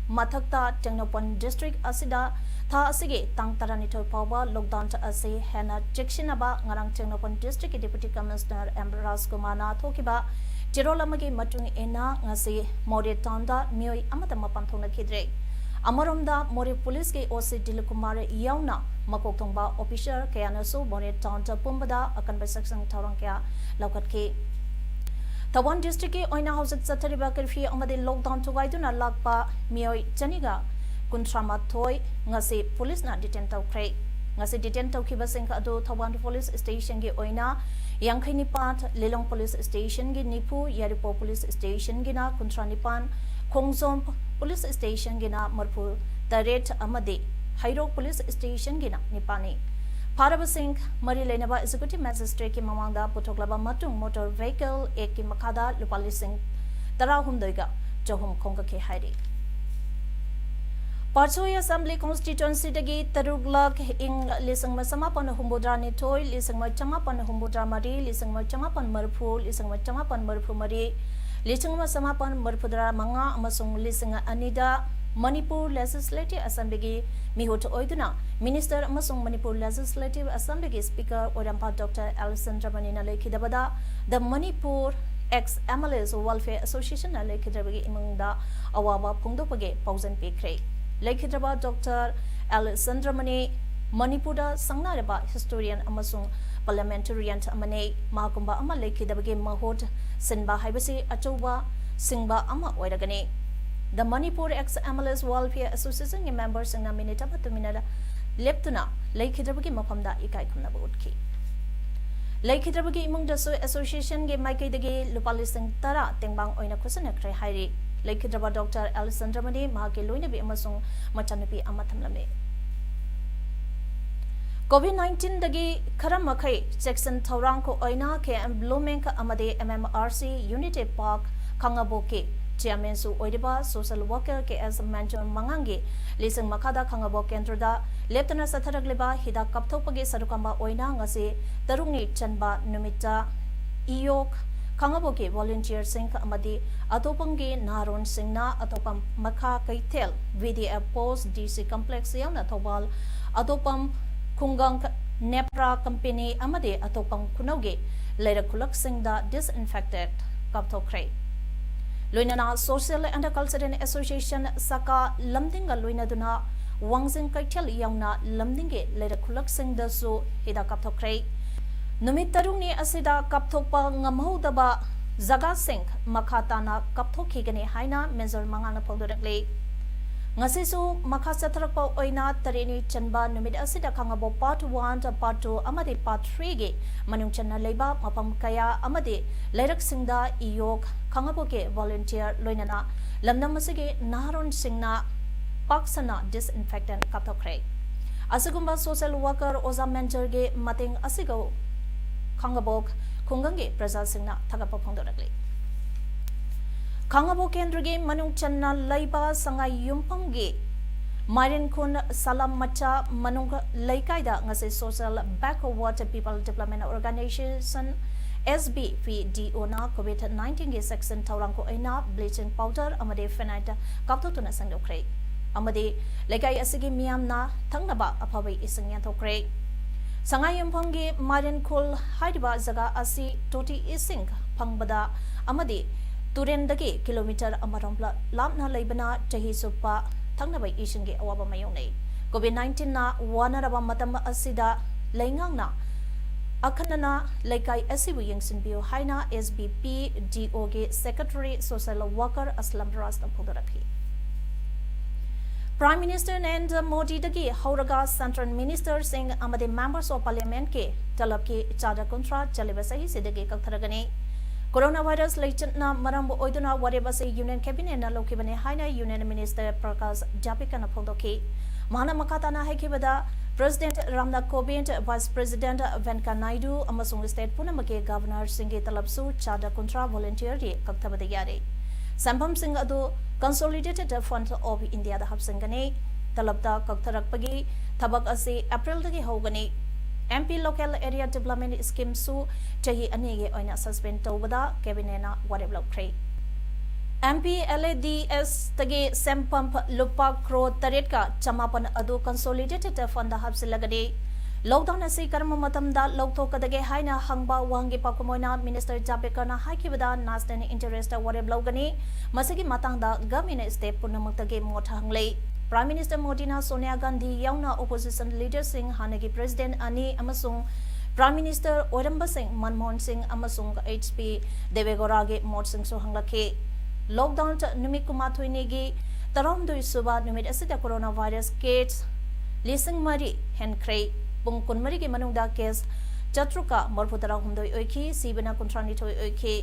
ꯃꯊꯛꯇ ꯇꯦꯡꯅꯧꯄꯜ district ꯑꯁꯤꯗ ꯊꯥ ꯑꯁꯤꯒꯤ ꯇꯥꯡ ꯇꯔꯥꯅꯤꯊꯣꯏ ꯐꯥꯎꯕ lockdown ꯑꯁꯤ ꯍꯦꯟꯅ ꯆꯦꯛꯁꯤꯟꯅꯕ ꯉꯔꯥꯡ ꯇꯦꯡꯅꯧꯄꯜ district ꯀꯤ Deputy Commissioner M ꯔꯥꯖꯀꯨꯃꯥꯔꯅ ꯊꯣꯛꯈꯤꯕ ꯆꯦꯔꯣꯜ ꯑꯃꯒꯤ ꯃꯇꯨꯡ ꯏꯟꯅ ꯉꯁꯤ ꯃꯣꯔꯦ town ꯗ ꯃꯤꯑꯣꯏ ꯑꯃꯠꯇ ꯃꯄꯥꯟ ꯊꯣꯛꯅꯈꯤꯗ꯭ꯔꯦ꯫ ꯑꯃꯔꯣꯝꯗ ꯃꯣꯔꯦ police ꯀꯤ O C ꯗꯤꯂꯤꯞ ꯀꯨꯃꯥꯔ ꯌꯥꯎꯅ ꯃꯀꯣꯛ ꯊꯣꯡꯕ officer ꯀꯌꯥꯅꯁꯨ ꯃꯣꯔꯦ town ꯗ ꯄꯨꯝꯕꯗ ꯑꯀꯟꯕ ꯆꯦꯛꯁꯤꯟ ꯊꯧꯔꯥꯡ ꯀꯌꯥ ꯂꯧꯈꯠꯈꯤ꯫ ꯊꯧꯕꯥꯜ district ꯀꯤ ꯑꯣꯏꯅ ꯍꯧꯖꯤꯛ ꯆꯠꯊꯔꯤꯕ curfew ꯑꯃꯗꯤ lockdown ꯊꯨꯒꯥꯏꯗꯨꯅ ꯂꯥꯛꯄ ꯃꯤꯑꯣꯏ ꯆꯅꯤꯒ ꯀꯨꯟꯊ꯭ꯔꯥ ꯃꯥꯊꯣꯏ ꯉꯁꯤ police ꯅ detain ꯇꯧꯈ꯭ꯔꯦ꯫ ꯉꯁꯤ detain ꯇꯧꯈꯤꯕꯁꯤꯡ ꯑꯗꯨ ꯊꯧꯕꯥꯜ police station ꯒꯤ ꯑꯣꯏꯅ ꯌꯥꯡꯈꯩ ꯅꯤꯄꯥꯟ, ꯂꯤꯂꯣꯡ police station ꯒꯤ ꯅꯤꯐꯨ, ꯌꯥꯏꯔꯤꯄꯣꯛ police station ꯒꯤꯅ ꯀꯨꯟꯊ꯭ꯔꯥ ꯅꯤꯄꯥꯟ, ꯈꯣꯡꯖꯣꯝ police station ꯒꯤꯅ ꯃꯔꯤꯐꯨ ꯇꯔꯦꯠ ꯑꯃꯗꯤ ꯍꯩꯔꯣꯛ police station ꯒꯤꯅ ꯅꯤꯄꯥꯟꯅꯤ꯫ ꯐꯥꯔꯕꯁꯤꯡ ꯃꯔꯤ ꯂꯩꯅꯕ executive magistrate ꯀꯤ ꯃꯃꯥꯡꯗ ꯄꯨꯊꯣꯛꯂꯕ ꯃꯇꯨꯡ motor vehicle act ꯀꯤ ꯃꯈꯥꯗ ꯂꯨꯄꯥ ꯂꯤꯁꯤꯡ ꯇꯔꯥꯍꯨꯝꯗꯣꯏꯒ ꯆꯍꯨꯝ ꯈꯣꯝꯒꯠꯈꯤ ꯍꯥꯏꯔꯤ꯫ ꯄꯥꯠꯁꯣꯏ assembly constituency ꯗꯒꯤ ꯇꯔꯨꯛ ꯂꯥꯈ ꯏꯪ ꯂꯤꯁꯤꯡ ꯑꯃ ꯆꯃꯥꯄꯟ ꯍꯨꯝꯐꯨꯇꯔꯥ ꯅꯤꯊꯣꯏ, ꯂꯤꯁꯤꯡ ꯑꯃ ꯆꯃꯥꯄꯟ ꯍꯨꯝꯐꯨꯇꯔꯥ ꯃꯔꯤ, ꯂꯤꯁꯤꯡ ꯑꯃ ꯆꯃꯥꯄꯟ ꯃꯔꯤꯐꯨ, ꯂꯤꯁꯤꯡ ꯑꯃ ꯆꯃꯥꯄꯟ ꯃꯔꯤꯐꯨ ꯃꯔꯤ, ꯂꯤꯁꯤꯡ ꯑꯃ ꯆꯃꯥꯄꯟ ꯃꯔꯤꯐꯨꯇꯔꯥ ꯃꯉꯥ ꯑꯃꯁꯨꯡ ꯂꯤꯁꯤꯡ ꯑꯅꯤꯗ ꯃꯅꯤꯄꯨꯔ Legislative Assembly ꯒꯤ ꯃꯤꯍꯨꯠ ꯑꯣꯏꯗꯨꯅ Minister ꯑꯃꯁꯨꯡ ꯃꯅꯤꯄꯨꯔ Legislative Assembly ꯒꯤ Speaker ꯑꯣꯏꯔꯝꯕ Doctor ꯑꯦꯜ ꯆꯟꯗ꯭ꯔꯃꯅꯤꯅ ꯂꯩꯈꯤꯗꯕꯗ The Manipur Ex M L As Welfare Association ꯅ ꯂꯩꯈꯤꯗ꯭ꯔꯕꯒꯤ ꯏꯃꯨꯡꯗ ꯑꯋꯥꯕ ꯐꯣꯡꯗꯣꯛꯄꯒꯤ ꯄꯥꯎꯖꯦꯜ ꯄꯤꯈ꯭ꯔꯦ꯫ ꯂꯩꯈꯤꯗ꯭ꯔꯕ ꯗꯣꯛꯇꯔ ꯑꯦꯜ ꯆꯟꯗ꯭ꯔꯃꯅꯤ ꯃꯅꯤꯄꯨꯔꯗ ꯁꯪꯅꯔꯕ historian ꯑꯃꯁꯨꯡ parliamentarian ꯑꯃꯅꯤ꯫ ꯃꯍꯥꯛꯀꯨꯝꯕ ꯑꯃ ꯂꯩꯈꯤꯗꯕꯒꯤ ꯃꯍꯨꯠ ꯁꯤꯟꯕ ꯍꯥꯏꯕꯁꯤ ꯑꯆꯧꯕ ꯁꯤꯡꯕ ꯑꯃ ꯑꯣꯏꯔꯒꯅꯤ꯫ The Manipur Ex M L As Welfare Association ꯒꯤ member ꯁꯤꯡꯅ minute ꯑꯃ ꯇꯨꯃꯤꯟꯅ ꯂꯦꯞꯇꯨꯅ ꯂꯩꯈꯤꯗ꯭ꯔꯕꯒꯤ ꯃꯐꯝꯗ ꯏꯀꯥꯏ ꯈꯨꯝꯅꯕ ꯎꯠꯈꯤ꯫ ꯂꯩꯈꯤꯗ꯭ꯔꯕꯒꯤ ꯏꯃꯨꯡꯗꯁꯨ association ꯒꯤ ꯃꯥꯏꯀꯩꯗꯒꯤ ꯂꯨꯄꯥ ꯂꯤꯁꯤꯡ ꯇꯔꯥ ꯇꯦꯡꯕꯥꯡ ꯑꯣꯏꯅ ꯈꯨꯠꯁꯤꯟꯅꯈ꯭ꯔꯦ ꯍꯥꯏꯔꯤ꯫ ꯂꯩꯈꯤꯗ꯭ꯔꯕ ꯗꯣꯛꯇꯔ ꯑꯦꯜ ꯆꯟꯗ꯭ꯔꯃꯅꯤ, ꯃꯍꯥꯛꯀꯤ ꯂꯣꯏꯅꯕꯤ ꯑꯃꯁꯨꯡ ꯃꯆꯥꯅꯨꯄꯤ ꯑꯃ ꯊꯝꯂꯝꯃꯤ꯫ COVID nineteen ꯗꯒꯤ ꯈꯔ ꯃꯈꯩ ꯆꯦꯛꯁꯤꯟ ꯊꯧꯔꯥꯡ ꯑꯣꯏꯅ K M Blooming ꯑꯃꯗꯤ M M R C Unity Park ꯈꯥꯉꯕꯣꯛꯀꯤ chairman ꯁꯨ ꯑꯣꯏꯔꯤꯕ social worker K S ꯃꯦꯟꯖꯣꯔ ꯃꯉꯥꯡꯒꯤ ꯂꯤꯁꯤꯡ ꯃꯈꯥꯗ ꯈꯥꯉꯕꯣꯛ ꯀꯦꯟꯗ꯭ꯔꯗ ꯂꯦꯞꯇꯅ ꯆꯠꯊꯔꯛꯂꯤꯕ ꯍꯤꯗꯥꯛ ꯀꯥꯞꯊꯣꯛꯄꯒꯤ ꯁꯔꯨꯛ ꯑꯃ ꯑꯣꯏꯅ ꯉꯁꯤ ꯇꯔꯨꯛꯅꯤ ꯆꯟꯕ ꯅꯨꯃꯤꯠꯇ ꯏꯌꯣꯛ ꯈꯥꯉꯕꯣꯛꯀꯤ volunteerꯁꯤꯡ ꯑꯃꯗꯤ ꯑꯇꯣꯞꯄꯝꯒꯤ ꯅꯍꯥꯔꯣꯟꯁꯤꯡꯅ ꯑꯇꯣꯞꯄꯝ ꯃꯈꯥ ꯀꯩꯊꯦꯜ, VDF post, DC complex ꯌꯥꯎꯅ ꯊꯧꯕꯥꯜ, ꯑꯇꯣꯞꯄꯝ ꯈꯨꯡꯒꯪ, ꯅꯦꯄ꯭ꯔꯥ company ꯑꯃꯗꯤ ꯑꯇꯣꯞꯄꯝ ꯈꯨꯅꯧꯒꯤ ꯂꯩꯔꯛ ꯈꯨꯜꯂꯛꯁꯤꯡꯗ disinfectant ꯀꯥꯞꯊꯣꯛꯈ꯭ꯔꯦ꯫ ꯂꯣꯏꯅꯅ Social and Cultural Association, ꯁꯀꯥ, ꯂꯝꯗꯤꯡꯒ ꯂꯣꯏꯅꯗꯨꯅ ꯋꯥꯡꯖꯤꯡ ꯀꯩꯊꯦꯜ ꯌꯥꯎꯅ ꯂꯝꯗꯤꯡꯒꯤ ꯂꯩꯔꯛ ꯈꯨꯜꯂꯛꯁꯤꯡꯗꯁꯨ ꯍꯤꯗꯥꯛ ꯀꯥꯞꯊꯣꯛꯈ꯭ꯔꯦ꯫ ꯅꯨꯃꯤꯠ ꯇꯔꯨꯛꯅꯤ ꯑꯁꯤꯗ ꯀꯥꯞꯊꯣꯛꯄ ꯉꯝꯍꯧꯗꯕ ꯖꯒꯥꯁꯤꯡ ꯃꯈꯥ ꯇꯥꯅ ꯀꯥꯞꯊꯣꯛꯈꯤꯒꯅꯤ ꯍꯥꯏꯅ ꯃꯦꯖꯔ ꯃꯉꯥꯜꯅ ꯐꯣꯡꯗꯣꯔꯛꯂꯤ꯫ ꯉꯁꯤꯁꯨ ꯃꯈꯥ ꯆꯠꯊꯔꯛꯄ ꯑꯣꯏꯅ ꯇꯔꯦꯠꯅꯤ ꯆꯟꯕ ꯅꯨꯃꯤꯠ ꯑꯁꯤꯗ ꯈꯥꯉꯕꯣꯛ part one, part two ꯑꯃꯗꯤ part threeꯒꯤ ꯃꯅꯨꯡ ꯆꯟꯅ ꯂꯩꯕ ꯃꯐꯝ ꯀꯌꯥ ꯑꯃꯗꯤ ꯂꯩꯔꯛꯁꯤꯡꯗ ꯏꯌꯣꯛ ꯈꯥꯉꯕꯣꯛꯀꯤ volunteer ꯂꯣꯏꯅꯅ ꯂꯝꯗꯝ ꯑꯁꯤꯒꯤ ꯅꯍꯥꯔꯣꯟꯁꯤꯡꯅ ꯄꯥꯛ ꯁꯟꯅ disinfectant ꯀꯥꯞꯊꯣꯛꯈ꯭ꯔꯦ꯫ ꯑꯁꯤꯒꯨꯝꯕ social worker ꯑꯣꯖꯥ ꯃꯦꯟꯖꯔꯒꯤ ꯃꯇꯦꯡ ꯑꯁꯤꯒ ꯈꯥꯉꯕꯣꯛ ꯈꯨꯡꯒꯪꯒꯤ ꯄ꯭ꯔꯖꯥꯁꯤꯡꯅ ꯊꯥꯒꯠꯄ ꯐꯣꯡꯗꯣꯔꯛꯂꯤ꯫ ꯈꯥꯉꯕꯣꯛ ꯀꯦꯟꯗ꯭ꯔꯒꯤ ꯃꯅꯨꯡ ꯆꯟꯅ ꯂꯩꯕ ꯁꯉꯥꯏ ꯌꯨꯝꯐꯝꯒꯤ ꯃꯥꯏꯔꯦꯟꯈꯣꯟ ꯁꯂꯥꯝ ꯃꯆꯥ ꯃꯅꯨꯡ ꯂꯩꯀꯥꯏꯗ ꯉꯁꯤ Social Backward People Development Organization, SBPDOꯅ COVID nineteenꯒꯤ ꯆꯦꯛꯁꯤꯟ ꯊꯧꯔꯥꯡꯒꯤ ꯑꯣꯏꯅ bleaching powder ꯑꯃꯗꯤ phenyl ꯀꯥꯞꯊꯣꯛꯇꯨꯅ ꯁꯦꯡꯗꯣꯛꯈ꯭ꯔꯦ ꯑꯃꯗꯤ ꯂꯩꯀꯥꯏ ꯑꯁꯤꯒꯤ ꯃꯤꯌꯥꯝꯅ ꯊꯛꯅꯕ ꯑꯐꯕ ꯏꯁꯤꯡ ꯌꯦꯟꯊꯣꯛꯈ꯭ꯔꯦ꯫ ꯁꯉꯥꯏ ꯌꯨꯝꯐꯝꯒꯤ ꯃꯥꯏꯔꯦꯟꯈꯣꯜ ꯍꯥꯏꯔꯤꯕ ꯖꯒꯥ ꯑꯁꯤ ꯇꯣꯇꯤ ꯏꯁꯤꯡ ꯐꯪꯕꯗ ꯑꯃꯗꯤ ꯇꯨꯔꯦꯟꯗꯒꯤ kilometre ꯑꯃꯔꯣꯝ ꯂꯥꯞꯅ ꯂꯩꯕꯅ ꯆꯍꯤ ꯆꯨꯞꯄ ꯊꯛꯅꯕ ꯏꯁꯤꯡꯒꯤ ꯑꯋꯥꯕ ꯃꯥꯌꯣꯛꯅꯩ꯫ COVID nineteenꯅ ꯋꯥꯅꯔꯕ ꯃꯇꯝ ꯑꯁꯤꯗ ꯂꯩꯉꯥꯛꯅ ꯑꯈꯟꯅꯅ ꯂꯩꯀꯥꯏ ꯑꯁꯤꯕꯨ ꯌꯦꯡꯁꯤꯟꯕꯤꯌꯨ ꯍꯥꯏꯅ SBPDOꯒꯤ Secretary Social Worker ꯑꯁꯂꯝ ꯔꯥꯖꯅ ꯐꯣꯡꯗꯣꯔꯛꯈꯤ꯫ Prime Minister ꯅꯔꯦꯟꯗ꯭ꯔ ꯃꯣꯗꯤꯗꯒꯤ ꯍꯧꯔꯒ Central Ministerꯁꯤꯡ ꯑꯃꯗꯤ Members of Parliamentꯀꯤ ꯇꯂꯕꯀꯤ ꯆꯥꯗ ꯀꯨꯟꯊ꯭ꯔꯥ ꯆꯠꯂꯤꯕ ꯆꯍꯤꯁꯤꯗꯒꯤ ꯀꯛꯊꯔꯒꯅꯤ꯫ Coronavirus ꯂꯩꯆꯠꯅ ꯃꯔꯝ ꯑꯣꯏꯗꯨꯅ ꯋꯥꯔꯦꯞ ꯑꯁꯤ Union Cabinetꯅ ꯂꯧꯈꯤꯕꯅꯤ ꯍꯥꯏꯅ Union Minister ꯄ꯭ꯔꯀꯥꯁ ꯖꯥꯕꯤꯀꯔꯅ ꯐꯣꯡꯗꯣꯛꯈꯤ꯫ ꯃꯍꯥꯛꯅ ꯃꯈꯥ ꯇꯥꯅ ꯍꯥꯏꯈꯤꯕꯗ, President Ramnath ꯀꯣꯕꯤꯟꯗ, Vice President ꯚꯦꯡꯀꯌꯥ Naidu ꯑꯃꯁꯨꯡ state ꯄꯨꯝꯅꯃꯛꯀꯤ Governorꯁꯤꯡꯒꯤ ꯇꯂꯕꯁꯨ ꯆꯥꯗ ꯀꯨꯟꯊ꯭ꯔꯥ voluntarily ꯀꯛꯊꯕꯗ ꯌꯥꯔꯦ꯫ ꯁꯦꯟꯐꯝꯁꯤꯡ ꯑꯗꯨ Consolidated Fund of Indiaꯗ ꯍꯥꯞꯆꯤꯟꯒꯅꯤ꯫ ꯇꯂꯕꯇ ꯀꯛꯊꯔꯛꯄꯒꯤ ꯊꯕꯛ ꯑꯁꯤ Aprilꯗꯒꯤ ꯍꯧꯒꯅꯤ꯫ M P Local Area Development Scheme ꯁꯨ ꯆꯍꯤ ꯑꯅꯤꯒꯤ ꯑꯣꯏꯅ suspend ꯇꯧꯕꯗ Cabinet ꯅ ꯋꯥꯔꯦꯞ ꯂꯧꯈ꯭ꯔꯦ꯫ M P L A D S ꯇꯒꯤ ꯁꯦꯟꯐꯝ ꯂꯨꯄꯥ ꯀ꯭ꯔꯣꯔ ꯇꯔꯦꯠꯀ ꯆꯃꯥꯄꯟ ꯑꯗꯨ Consolidated Fund ꯗ ꯍꯥꯞꯆꯤꯜꯂꯒꯅꯤ꯫ Lockdown ꯑꯁꯤ ꯀꯔꯝꯕ ꯃꯇꯝꯗ ꯂꯧꯊꯣꯛꯀꯗꯒꯦ ꯍꯥꯏꯅ ꯍꯪꯕ ꯋꯥꯍꯪꯒꯤ ꯄꯥꯎꯈꯨꯝ ꯑꯣꯏꯅ Minister ꯖꯥꯚꯗꯦꯀꯔꯅ ꯍꯥꯏꯈꯤꯕꯗ National Interest ꯇ ꯋꯥꯔꯦꯞ ꯂꯧꯒꯅꯤ꯫ ꯃꯁꯤꯒꯤ ꯃꯇꯥꯡꯗ Government ꯅ state ꯄꯨꯝꯅꯃꯛꯇꯒꯤ ꯃꯣꯠ ꯍꯪꯂꯦ꯫ Prime Minister ꯃꯣꯗꯤꯅ ꯁꯣꯅꯤꯌꯥ ꯒꯥꯟꯙꯤ ꯌꯥꯎꯅ opposition leader ꯁꯤꯡ, ꯍꯥꯟꯅꯒꯤ President ꯑꯅꯤ ꯑꯃꯁꯨꯡ Prime Minister ꯑꯣꯏꯔꯝꯕꯁꯤꯡ ꯃꯟꯃꯣꯍꯟ ꯁꯤꯡ ꯑꯃꯁꯨꯡ H P ꯗꯦꯕꯦꯒꯧꯔꯥꯒꯤ ꯃꯣꯠꯁꯤꯡꯁꯨ ꯍꯪꯂꯛꯈꯤ꯫ Lockdown ꯅꯨꯃꯤꯠ ꯀꯨꯟꯃꯥꯊꯣꯏꯅꯤꯒꯤ ꯇꯔꯥꯍꯨꯝꯗꯣꯏ ꯁꯨꯕ ꯅꯨꯃꯤꯠ ꯑꯁꯤꯗ coronavirus case ꯂꯤꯁꯤꯡ ꯃꯔꯤ ꯍꯦꯟꯈ꯭ꯔꯦ꯫ ꯄꯨꯡ ꯀꯨꯟꯃꯔꯤꯒꯤ ꯃꯅꯨꯡꯗ case ꯆꯥꯇ꯭ꯔꯨꯛꯀ ꯃꯔꯤꯐꯨ ꯇꯔꯥꯍꯨꯝꯗꯣꯏ ꯑꯣꯏꯈꯤ, ꯁꯤꯕꯅ ꯀꯨꯟꯊ꯭ꯔꯥꯅꯤꯊꯣꯏ ꯑꯣꯏꯈꯤ꯫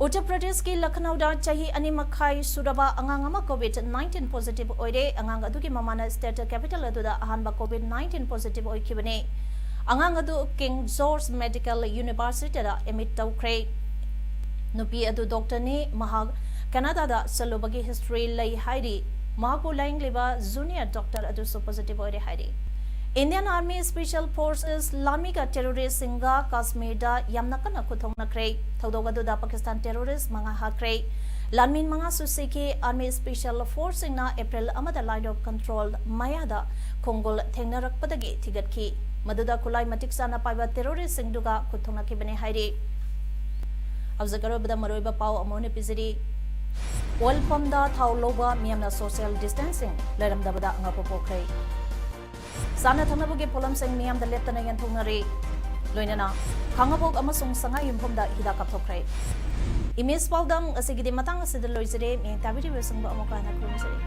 ꯎꯠꯇꯔ ꯄ꯭ꯔꯗꯦꯁꯀꯤ ꯂꯈꯅꯧꯗ ꯆꯍꯤ ꯑꯅꯤ ꯃꯈꯥꯏ ꯁꯨꯔꯕ ꯑꯉꯥꯡ ꯑꯃ COVID nineteen positive ꯑꯣꯏꯔꯦ꯫ ꯑꯉꯥꯡ ꯑꯗꯨꯒꯤ ꯃꯃꯥꯅ state capital ꯑꯗꯨꯗ ꯑꯍꯥꯟꯕ COVID nineteen positive ꯑꯣꯏꯈꯤꯕꯅꯤ꯫ ꯑꯉꯥꯡ ꯑꯗꯨ King George Medical University ꯗ admit ꯇꯧꯈ꯭ꯔꯦ꯫ ꯅꯨꯄꯤ ꯑꯗꯨ doctor ꯅꯤ, ꯃꯍꯥꯛ ꯀꯦꯅꯥꯗꯥꯗ ꯆꯠꯂꯨꯕꯒꯤ history ꯂꯩ ꯍꯥꯏꯔꯤ꯫ ꯃꯍꯥꯛꯄꯨ ꯂꯥꯌꯦꯡꯂꯤꯕ junior doctor ꯑꯗꯨꯁꯨ positive ꯑꯣꯏꯔꯦ ꯍꯥꯏꯔꯤ꯫ Indian Army Special Forces ꯂꯥꯟꯃꯤꯒ terrorist ꯁꯤꯡꯒ ꯀꯥꯁꯃꯤꯔꯗ ꯌꯥꯝꯅ ꯀꯟꯅ ꯈꯨꯠꯊꯣꯛꯅꯈ꯭ꯔꯦ꯫ ꯊꯧꯗꯣꯛ ꯑꯗꯨꯗ Pakistan terrorist ꯃꯉꯥ ꯍꯥꯠꯈ꯭ꯔꯦ꯫ ꯂꯥꯟꯃꯤ ꯃꯉꯥꯁꯨ ꯁꯤꯈꯤ꯫ Army Special Force ꯁꯤꯡꯅ April ꯑꯃꯗ Line of Control ꯃꯌꯥꯗ ꯈꯣꯡꯒꯨꯜ ꯊꯦꯡꯅꯔꯛꯄꯗꯒꯤ ꯊꯤꯒꯠꯈꯤ꯫ ꯃꯗꯨꯗ ꯈꯨꯠꯂꯥꯏ ꯃꯇꯤꯛ ꯆꯥꯅ ꯄꯥꯏꯕ terrorist ꯁꯤꯡꯗꯨꯒ ꯈꯨꯠꯊꯣꯛꯅꯈꯤꯕꯅꯤ ꯍꯥꯏꯔꯤ꯫ ꯍꯧꯖꯤꯛ ꯑꯔꯣꯏꯕꯗ ꯃꯔꯨꯑꯣꯏꯕ ꯄꯥꯎ ꯑꯃꯨꯛ ꯍꯟꯅ ꯄꯤꯖꯔꯤ꯫ Oil pump ꯗ ꯊꯥꯎ ꯂꯧꯕ ꯃꯤꯌꯥꯝꯅ social distancing ꯂꯩꯔꯝꯗꯕꯗ ꯑꯉꯛꯄ ꯄꯣꯛꯈ꯭ꯔꯦ꯫ ꯆꯥꯅ ꯊꯛꯅꯕꯒꯤ ꯄꯣꯠꯂꯝꯁꯤꯡ ꯃꯤꯌꯥꯝꯗ ꯂꯦꯞꯇꯅ ꯌꯦꯟꯊꯣꯛꯅꯔꯤ꯫ ꯂꯣꯏꯅꯅ ꯈꯥꯉꯕꯣꯛ ꯑꯃꯁꯨꯡ ꯁꯉꯥꯏꯌꯨꯝꯐꯝꯗ ꯍꯤꯗꯥꯛ ꯀꯥꯞꯊꯣꯛꯈ꯭ꯔꯦ꯫ Image ꯄꯥꯎꯗꯝ ꯑꯁꯤꯒꯤꯗꯤ ꯃꯇꯥꯡ ꯑꯁꯤꯗ ꯂꯣꯏꯖꯔꯦ꯫ ꯃꯤꯌꯥꯝ ꯇꯥꯕꯤꯔꯤꯕꯁꯤꯡꯕꯨ ꯑꯃꯨꯛꯀ ꯍꯟꯅ ꯈꯨꯔꯨꯝꯖꯔꯤ꯫